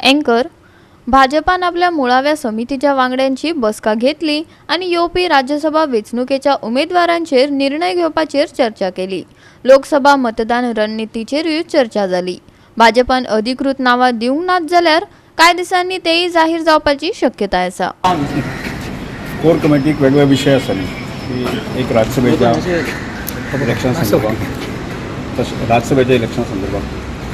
अँकर. भाजपान आपल्या मुळाव्या समितीच्या वांगड्यांची बसका घेतली आनी येवपी राज्यसभा वेंचणुकेच्या उमेदवारांचेर निर्णय घेवपाचेर चर्चा केली. लोकसभा मतदान रणनितीचेरूय चर्चा जाली. भाजपान अधिकृत नांवां दिवंक नात जाल्यार कांय दिसांनी तेय जाहीर जावपाची शक्यताय आसा. कोर कमिटीक वेगवेगळे विशय आसा न्ही की एक राज्यसभेच्या इलेक्शना संदर्भात, तशें राज्यसभेच्या इलेक्शना संदर्भात,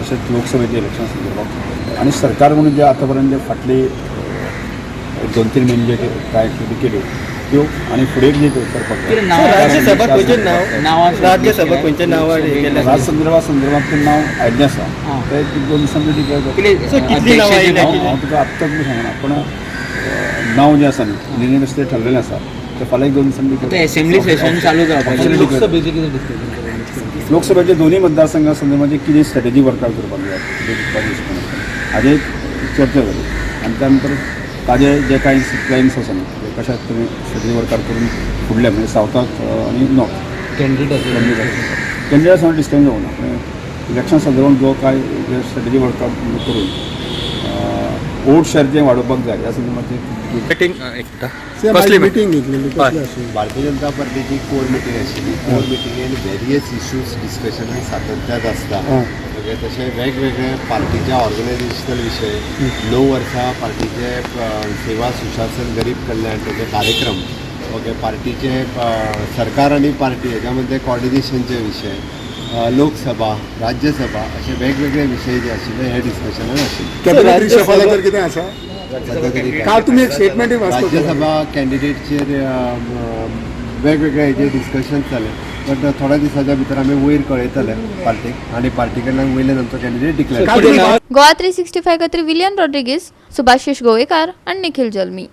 तशेंच लोकसभेच्या इलेक्शना संदर्भात आनी सरकार म्हणून जे आतां पर्यंत जे फाटली 2-3 म्हयने जे काय एक्टिविटी केल्यो त्यो आनी फुडें जे करपाक जाय. कितें नांव? राज्यसभा खंयचें नांव? नांवां? राज्यसभा खंयच्या नांवार हे केलें? राज्यसंदर्भा संदर्भात नांव आयिल्लें आसा. ते एक दोन दिसांनी डिक्लेअर जातलें. कितें सर, कितलीं नांवां अध्यक्षाची आयल्या? हांव हांव तुका आत्ताच बी सांगना, पूण नांव जें आसा न्ही, युनियम ते ठरलेलें आसा, ते फाल्यां एक दोन दिसांनी आतां असेंब्ली सेशन चालू जावपाचें. लोकसभेचे दोन्ही मतदारसंघा संदर्भात कितें स्ट्रॅटेजी वर्कआउट करपाक जाय ते दिसता, हाजेर चर्चा जाली. आनी त्या नंतर ताजे जे कांय प्लॅन्स आसा न्ही, ते कशा तरेन स्ट्रॅटेजी वर्कआउट करून फुडले, म्हणजे सावथाक आनी नॉर्थ कॅन्डिडेट संबंद डिस्कशन जावना, पण इलेक्शन संदर्भात जो काय स्ट्रॅटेजी वर्कआउट करून वोट शेअर जे वाडोवपाक जाय ह्या संदर्भात मिटींग एकदा कसली मिटींग घेतलेली, कसली आशिल्ली? भारतीय जनता पार्टीची कोर मिटींग आशिल्ली. कोर मिटिंगेन वेरियस इश्यूज डिस्कशनाक सातत्यात आसता. ओके, तशें वेगवेगळे पार्टीच्या ऑर्गनायझेशनल विशय, 9 वर्सां पार्टीचे सेवा, सुशासन, गरीब कल्याण तेचे कार्यक्रम, ओके, पार्टीचे सरकार आनी पार्टी हेच्या मदले कॉर्डिनेशनचे विशय, लोकसभा, राज्यसभा असे वेगवेगळे विशय जे आशिल्ले हे डिस्कशनान आशिल्ले. कॅबिनेट रिशफला तर कितें आसा? सध्या तरी काय? काल तुमी एक स्टेटमेंटूय वाचलो. राज्यसभा कॅन्डिडेटचेर वेगवेगळे हेजे डिस्कशन जाले, बट थोड्या दिसाच्या भितर आमी वयर कळयतले पार्टीक आनी पार्टी कडल्यान वयल्यान आमचो कॅन्डिडेट डिक्लेअर काल तुमी गोवा 365 खातीर विलियन रॉड्रिगीस, सुभाषिश गोवेकार आनी निखिल जल्मी.